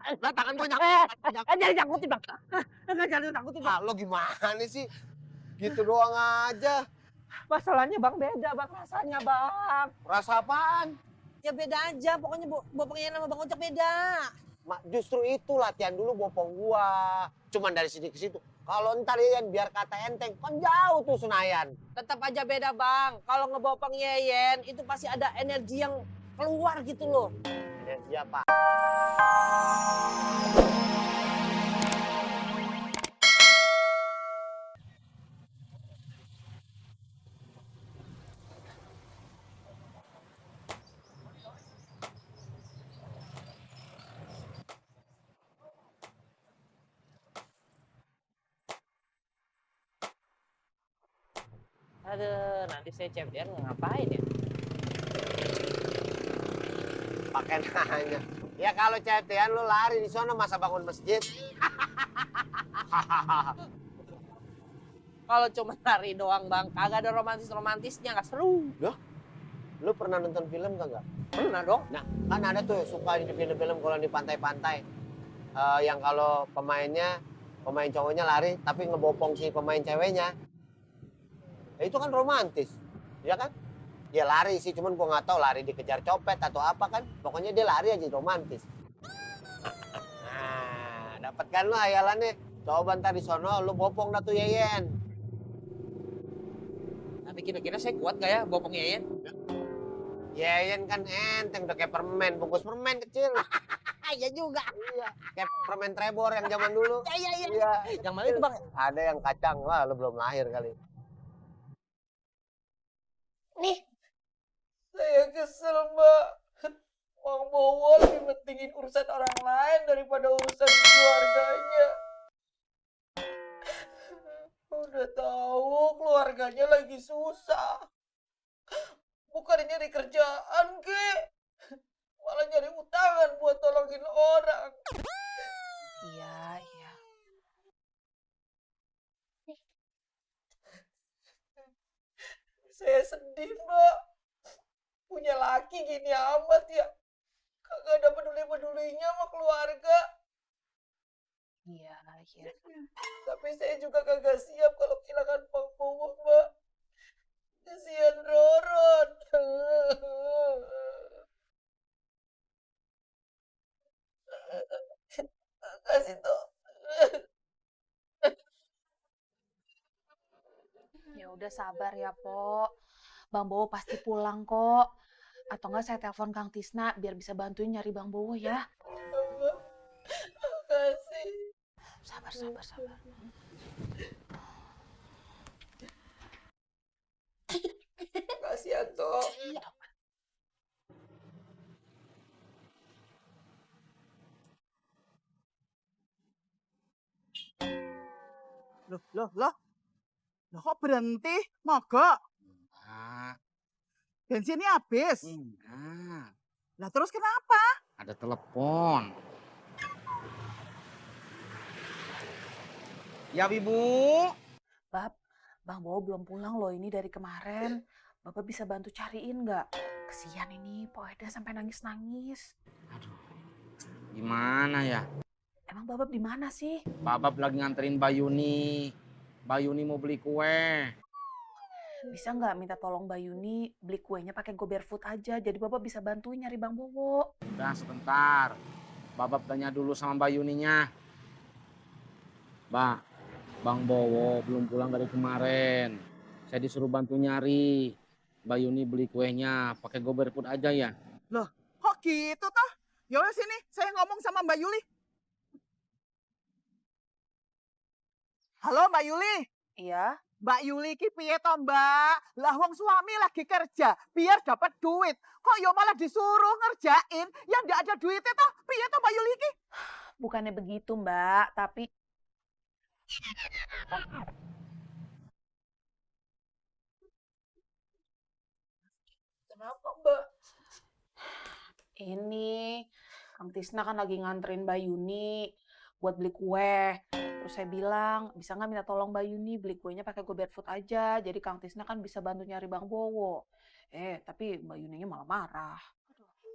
Tangan gua nyangkut. Jangan diangkutin, Bang. Jangan diangkutin, Bang. Ah, lo gimana sih? Gitu doang aja. Masalahnya, Bang, beda, Bang, rasanya, Bang. Rasa apaan? Ya beda aja, pokoknya Bopong Ian sama Bang Ojek beda. Justru itu latihan dulu bopong gua. Cuman dari sini ke situ. Kalau ntar Yeyen biar kata enteng, kan jauh tuh Senayan. Tetap aja beda, Bang. Kalau ngebopong Yeyen, itu pasti ada energi yang keluar gitu loh. Energi apa? Aduh, nanti saya CFD-an ngapain ya? Pakai nanya. Ya kalau cetean lu lari di sana masa bangun masjid. Kalau cuma lari doang, Bang, kagak ada romantis-romantisnya, nggak seru. Loh? Lu pernah nonton film kagak? Pernah dong. Nah, kan ada tuh yang suka di film-film kalau di pantai-pantai. Yang kalau pemain cowoknya lari tapi ngebopong si pemain ceweknya. Ya, itu kan romantis, ya kan? Dia lari sih, cuman gua nggak tahu lari dikejar copet atau apa kan. Pokoknya dia lari aja romantis. Nah, dapat kan lu hayalannya. Coba ntar di sono lu bopong dah tuh Yeyen. Tapi kira-kira saya kuat gak ya bopong Yeyen? Yeyen kan enteng udah kayak permen, bungkus permen kecil. Iya juga. Iya, kayak permen Trebor yang zaman dulu. Iya. Iya. Yang mana itu, Bang? Ada yang kacang, wah lu belum lahir kali. Nih. Saya kesel, Mbak. Bang Bowo lebih pentingin urusan orang lain daripada urusan keluarganya. Udah tahu keluarganya lagi susah. Bukan nyari kerjaan, ke? Malah nyari utangan buat tolongin orang. Iya. Saya sedih, Mbak. Punya laki gini amat ya. Kagak ada peduli-pedulinya sama keluarga. Iya. Tapi saya juga kagak siap kalau kehilangan Bang Bowo, Mbak. Kasihan Roron. Kasih tuh. Ya udah sabar ya, Po. Bang Bowo pasti pulang kok. Atau enggak saya telepon Kang Tisna biar bisa bantuin nyari Bang Bowo ya. Kasih. Sabar. Kasihan tuh. Loh, kok berhenti? Mogok? Ah, Bensinnya habis? enggak. Lah terus kenapa? Ada telepon. Ya, Ibu. Bang Bowo belum pulang loh ini dari kemarin. Bapak bisa bantu cariin nggak? Kesian ini Po Eda sampai nangis-nangis. Aduh, gimana ya? Emang Bapak di mana sih? Babab lagi nganterin Bayuni. Bayuni mau beli kue. Bisa nggak minta tolong Bayuni beli kuenya pakai GoBearFood aja. Jadi Bapak bisa bantuin nyari Bang Bowo. Udah sebentar. Babab tanya dulu sama Bayuninya. Bang Bowo belum pulang dari kemarin. Saya disuruh bantu nyari. Bayuni beli kuenya pakai GoBearFood aja ya. Loh, kok gitu toh? Yaudah sini, saya ngomong sama Mbak Yuli. Halo Mbak Yuli. Iya. Mbak Yuli ki piye toh, Mbak? Lah wong suami lagi kerja biar dapat duit. Kok yo malah disuruh ngerjain yang nggak ada duitnya toh? Piye toh Mbak Yuli ki? Bukannya begitu Mbak, tapi Kenapa, Mbak? ini Kang Tisna kan lagi nganterin Bayuni buat beli kue. Terus saya bilang, bisa nggak minta tolong Bayuni beli kuenya pakai GoBearFood aja. Jadi Kang Tisna kan bisa bantu nyari Bang Bowo. Tapi Bayuninya malah marah.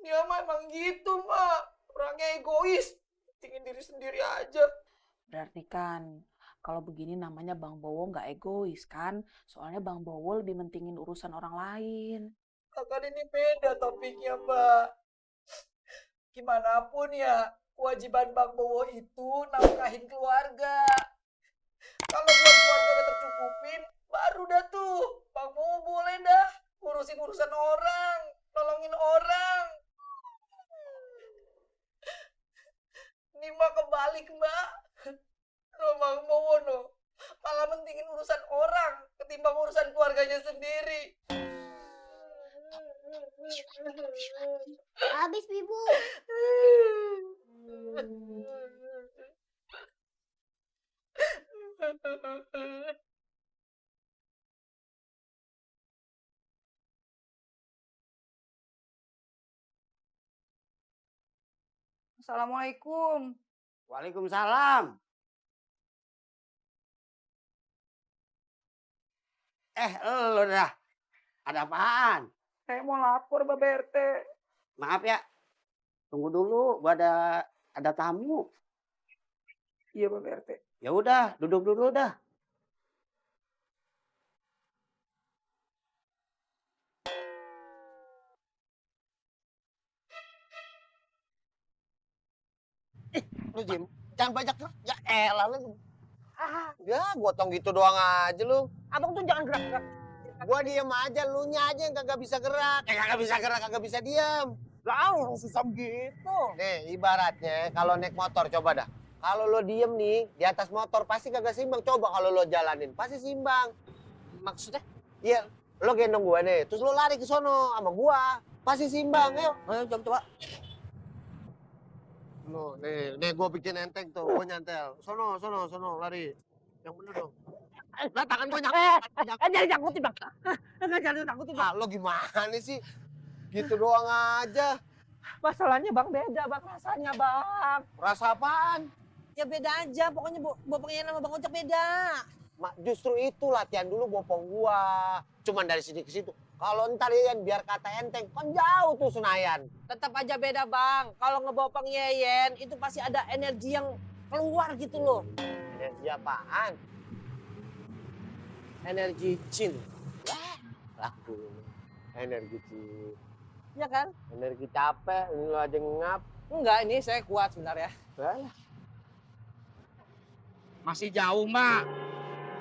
Dia mah emang gitu, Mbak. Orangnya egois. mentingin diri sendiri aja. Berarti kan kalau begini namanya Bang Bowo nggak egois kan? Soalnya Bang Bowo lebih mentingin urusan orang lain. Kan ini beda topiknya, Mbak. Gimana pun ya, kewajiban Bang Bowo itu nafkahin keluarga. Kalau buat keluarga udah tercukupin, baru dah tuh Bang Bowo boleh dah urusin urusan orang, nolongin orang. Ini mah kebalik, Mbak. Loh, Bang Bowo no, malah mentingin urusan orang ketimbang urusan keluarganya sendiri. Habis, Bibu. Assalamualaikum. Waalaikumsalam. Lo dah. Ada apaan? Saya mau lapor, Mbak BRT. Maaf ya. Tunggu dulu, gua ada tamu. Iya, Mbak BRT. Ya udah, duduk dulu dah. Lu Jim, jangan banyak ya elah lu. Ya gotong gitu doang aja lu. Abang tuh jangan gerak-gerak. Gua diem aja, lu nya aja yang kagak bisa gerak. Kagak bisa gerak, kagak bisa diem. Lah, orang susah gitu. Nih, ibaratnya kalau naik motor coba dah. Kalau lo diem nih di atas motor pasti kagak seimbang. Coba kalau lo jalanin pasti seimbang. Maksudnya? Iya, lo gendong gua nih, terus lo lari ke sono sama gua. Pasti seimbang, ayo. Ayo, coba. No, nih gua bikin enteng tuh, gua nyantel. Sono, lari. Yang bener dong. Lah tangan gua nyangkut. Jangan takutin, Bang. Jangan takutin, Bang. Ah, lo gimana sih? Gitu doang aja. Masalahnya, Bang, beda, Bang. Rasanya, Bang. Rasa apaan? Ya beda aja, pokoknya bopongnya sama Bang Ojek beda. Justru itu latihan dulu bopong gua. Cuman dari sini ke situ. Kalau ntar ya biar kata enteng, kan jauh tuh Senayan. Tetap aja beda, Bang. Kalau ngebopong Yeyen, itu pasti ada energi yang keluar gitu loh. Energi apaan? Energi Jin. Laku. Energi cip. Iya kan? Energi capek, ini lo aja ngap. Enggak, ini saya kuat sebenarnya. Masih jauh, Mbak.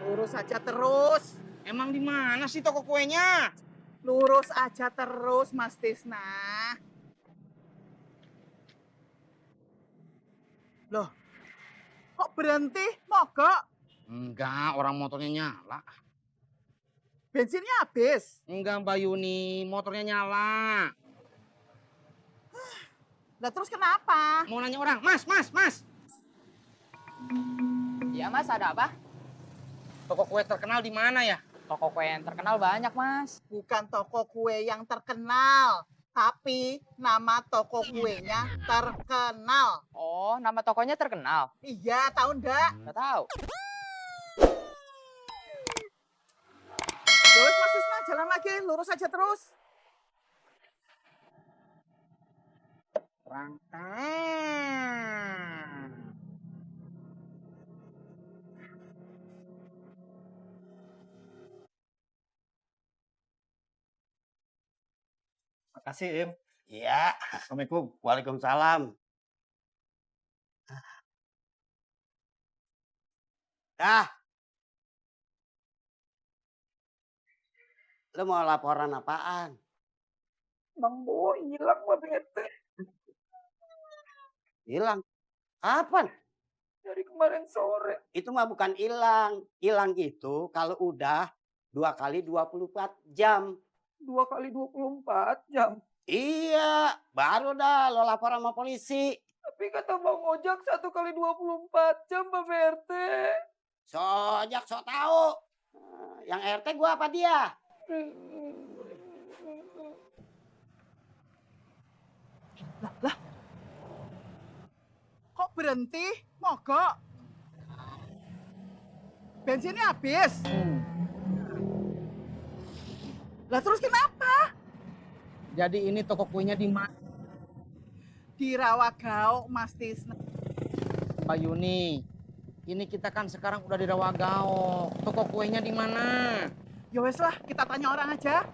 Lurus aja terus. Emang di mana sih toko kuenya? Lurus aja terus, Mas Tisna. Loh, kok berhenti? Mogok? Enggak, orang motornya nyala. Bensinnya habis. Enggak, Mbak Yuni, motornya nyala. Lah terus kenapa? Mau nanya orang, Mas. Iya mas, ada apa? Toko kue terkenal di mana ya? Toko kue yang terkenal banyak mas. Bukan toko kue yang terkenal, tapi nama toko kuenya terkenal. Oh, nama tokonya terkenal? Iya, tahu ndak? Nggak tahu. Yowes Mas Tisna, jalan lagi, lurus aja terus. Rangkang. Makasih, Im. Iya. Assalamualaikum. Waalaikumsalam. Dah. Lu mau laporan apaan? Bang Bowo hilang, Mbak BRT. Hilang. Kapan? Dari kemarin sore. Itu mah bukan hilang. Hilang itu kalau udah 2 kali 24 jam. 2 kali 24 jam. Iya, baru dah lo lapor sama polisi. Tapi kata Bang Ojak 1 kali 24 jam, Mbak BRT. Sojak so tahu. Yang RT gua apa dia? Kok berhenti? Mogok? Bensinnya habis. Lah terus kenapa? Jadi ini toko kuenya di mana? Di Rawagau, Mas Tisna. Mbak Yuni, ini kita kan sekarang udah di Rawagao. Toko kuenya di mana? Ya wes lah, kita tanya orang aja.